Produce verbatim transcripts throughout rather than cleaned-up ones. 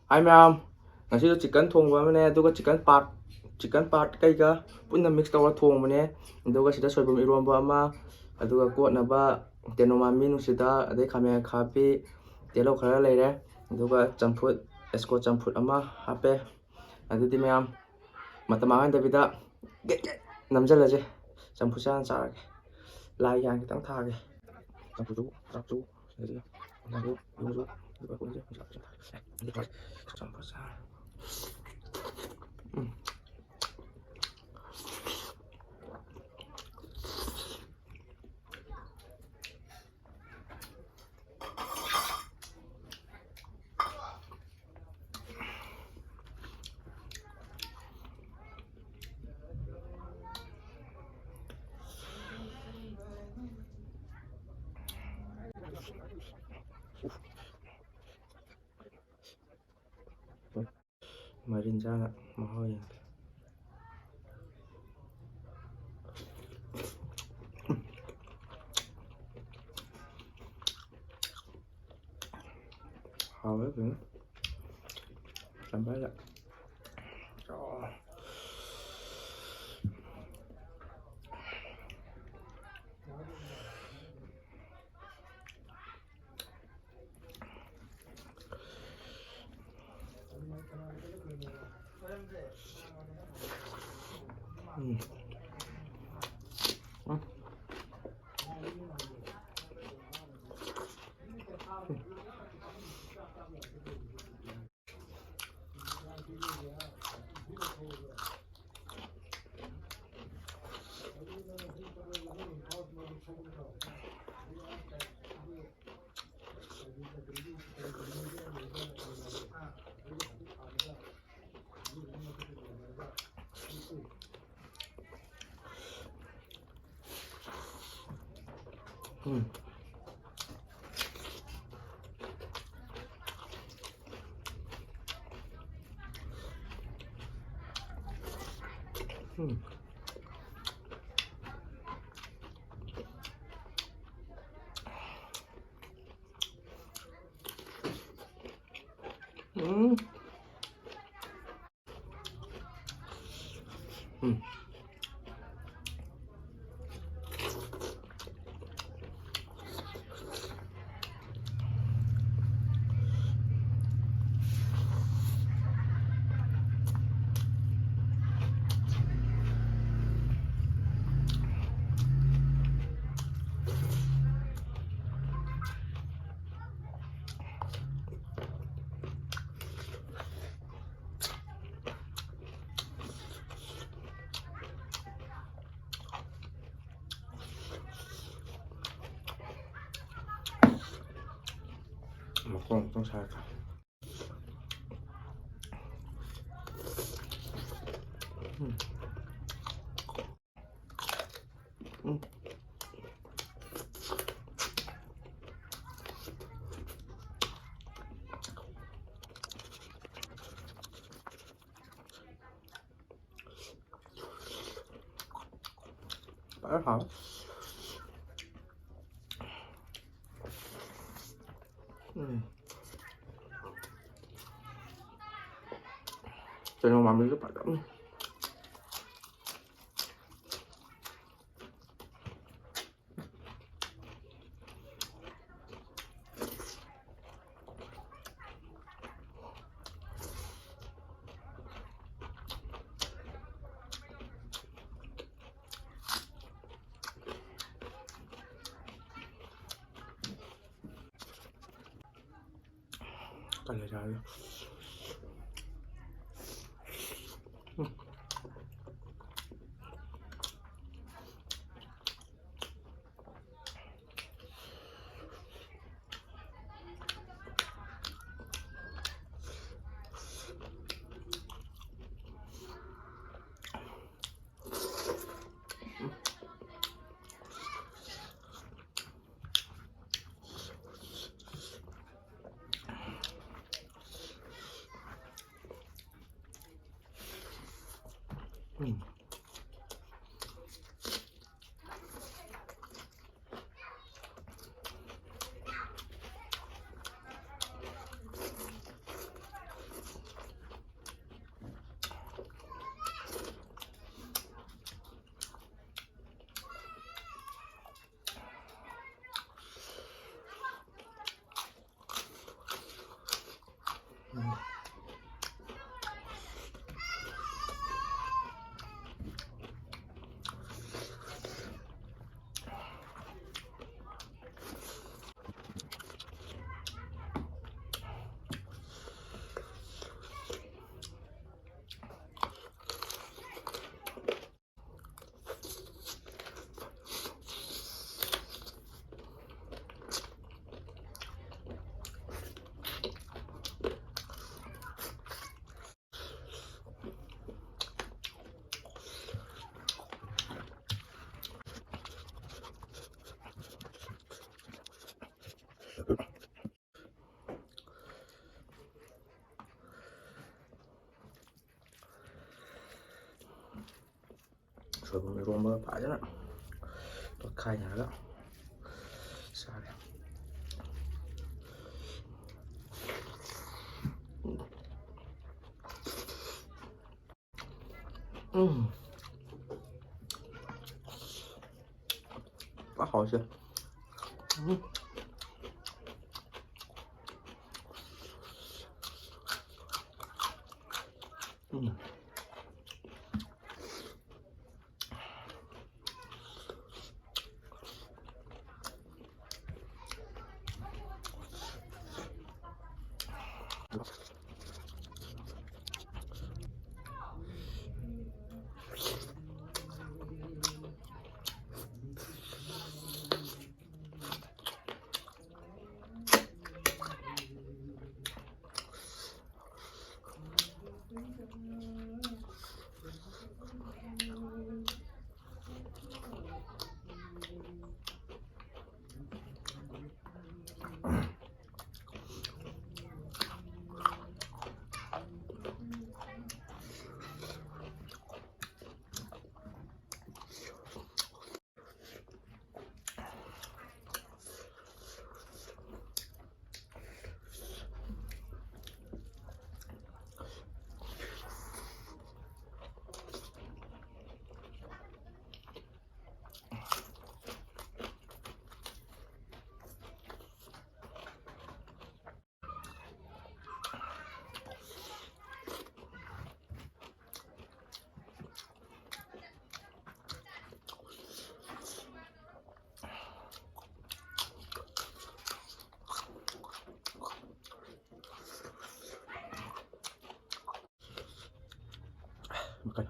ꯍꯥꯏ ꯃꯌꯥꯝ, ꯉꯁꯤꯗꯣ ꯆꯤꯛꯀꯟ ꯊꯣꯡꯕ ꯑꯃꯅꯦ, ꯑꯗꯨꯒ ꯆꯤꯛꯀꯟ ꯄꯥꯔꯠ, ꯆꯤꯛꯀꯟ ꯄꯥꯔꯠ ꯀꯩꯒ ꯄꯨꯟꯅ ꯃꯤꯛꯁ ꯇꯧꯔ ꯊꯣꯡꯕꯅꯦ꯫ ꯑꯗꯨꯒ ꯁꯤꯗ ꯁꯣꯏꯕꯨꯝ ꯏꯔꯣꯝꯕ ꯑꯃ, ꯑꯗꯨꯒ ꯀꯣꯠꯅꯕ ꯇꯦꯅꯣꯃꯥꯃꯤ ꯅꯨꯡꯁꯤꯗꯥꯛ, ꯑꯗꯩ ꯈꯥꯃꯦꯟ ꯑꯈꯥꯕꯤ, ꯇꯤꯜꯍꯧ ꯈꯔ ꯂꯩꯔꯦ꯫ ꯑꯗꯨꯒ ꯆꯝꯐꯨꯠ, ꯑꯦꯁꯀꯣꯠ ꯆꯝꯐꯨꯠ ꯑꯃ ꯍꯥꯞꯄꯦ꯫ ꯑꯗꯨꯗꯤ ꯃꯌꯥꯝ, ꯃꯇꯝ ꯃꯥꯡꯍꯟꯗꯕꯤꯗ ꯒꯦꯠ ꯒꯦꯠ ꯅꯝꯁꯤꯜꯂꯁꯦ꯫ ꯆꯝꯐꯨꯠꯁꯦ ꯍꯥꯟꯅ ꯆꯥꯔꯒꯦ꯫ ꯂꯥꯏꯒꯤ ꯍꯥꯟꯅ ꯈꯤꯇꯪ ꯊꯥꯒꯦ꯫ ꯆꯝꯐꯨꯠꯁꯨ, ꯆꯥꯛꯁꯨ, ꯑꯗꯨꯒ ꯌꯨꯝꯁꯨ, ꯑꯗꯨꯒ ꯀꯣꯟꯁꯦ ꯍꯥꯟꯅ ꯆꯥꯔꯒꯦ꯫ ꯑꯗꯨ ꯐꯔꯦ꯫ ꯆꯝꯐꯨꯠ ꯆꯥꯔꯦ꯫ ꯎꯝ꯫ ꯃꯔꯤꯟ ꯆꯥꯅ ꯃꯍꯥꯎ ꯌꯦꯡꯒꯦ꯫ ꯍꯥꯎꯋꯦ ꯐꯖꯅ꯫ ꯆꯝꯄ꯭ꯔꯥꯒ꯫ ꯑꯣ꯫ ꯎꯝ꯫ ꯎꯝ꯫ ꯎꯝ꯫ ꯎꯝ꯫ ꯎꯝ꯫ ꯎꯝ꯫ ꯃꯈꯣꯡ ꯑꯃꯨꯛꯇꯪ ꯁꯥꯏꯔꯛꯀꯦ꯫ ꯎꯝ꯫ ꯎꯝ꯫ ꯐꯖꯅ ꯍꯥꯎꯋꯦ꯫ ꯎꯝ꯫ ꯆꯦꯡꯌꯦꯟ ꯃꯥꯟꯕꯤꯁꯨ ꯐꯖꯕꯅꯤ꯫ ꯀꯥꯂꯦꯖꯥꯁꯦ꯫ ꯎꯝ꯫ ꯎꯝ꯫ ꯁꯣꯏꯕꯨꯝ ꯏꯔꯣꯝꯕꯒ ꯐꯖꯅ ꯇꯣꯠꯈꯥꯏꯅꯔꯒ ꯆꯥꯔꯦ꯫ ꯎꯝ꯫ ꯄꯨꯔꯥ ꯍꯥꯎꯋꯤꯁꯦ꯫ ꯎꯝ꯫ ꯎꯝ꯫ ꯃꯈꯜ꯫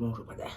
ꯃꯣꯔꯣꯛꯁꯨ ꯐꯖꯩ꯫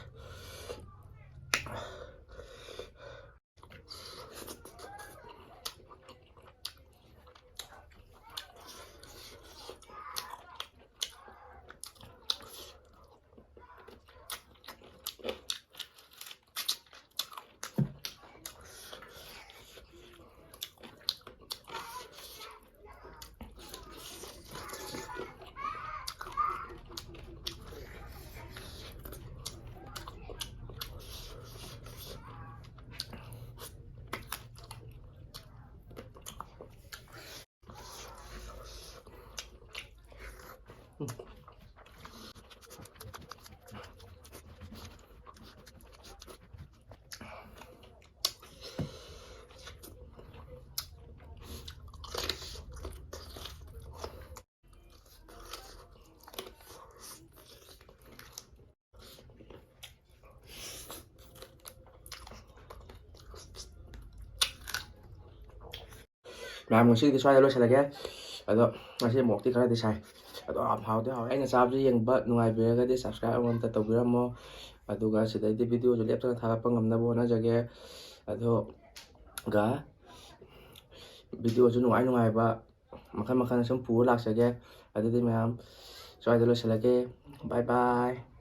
ꯃꯌꯥꯝ, ꯉꯁꯤꯒꯤꯗꯤ ꯁ꯭ꯋꯥꯏꯗ ꯂꯣꯏꯁꯤꯜꯂꯒꯦ꯫ ꯑꯗꯣ ꯉꯁꯤ ꯃꯣꯔꯣꯛꯇꯤ ꯈꯔꯗꯤ ꯁꯥꯏ, ꯑꯗꯣ ꯌꯥꯝ ꯍꯥꯎꯗꯤ ꯍꯥꯎꯋꯦ꯫ ꯑꯩꯅ ꯆꯥꯕꯁꯤ ꯌꯦꯡꯕ ꯅꯨꯡꯉꯥꯏꯕꯤꯔꯒꯗꯤ subscribe ꯑꯃꯃꯝꯇ ꯇꯧꯕꯤꯔꯝꯃꯣ꯫ ꯑꯗꯨꯒ ꯁꯤꯗꯩꯗꯤ videoꯁꯨ ꯂꯦꯞꯇꯅ ꯊꯥꯒꯠꯄ ꯉꯝꯅꯕ ꯍꯣꯠꯅꯖꯒꯦ꯫ ꯑꯗꯨꯒ videoꯁꯨ ꯅꯨꯡꯉꯥꯏ ꯅꯨꯡꯉꯥꯏꯕ ꯃꯈꯜ ꯃꯈꯜ ꯁꯨꯝ ꯄꯨꯔ ꯂꯥꯛꯆꯒꯦ꯫ ꯑꯗꯨꯗꯤ ꯃꯌꯥꯝ, ꯁ꯭ꯋꯥꯏꯗ ꯂꯣꯏꯁꯤꯜꯂꯒꯦ꯫ Bye bye꯫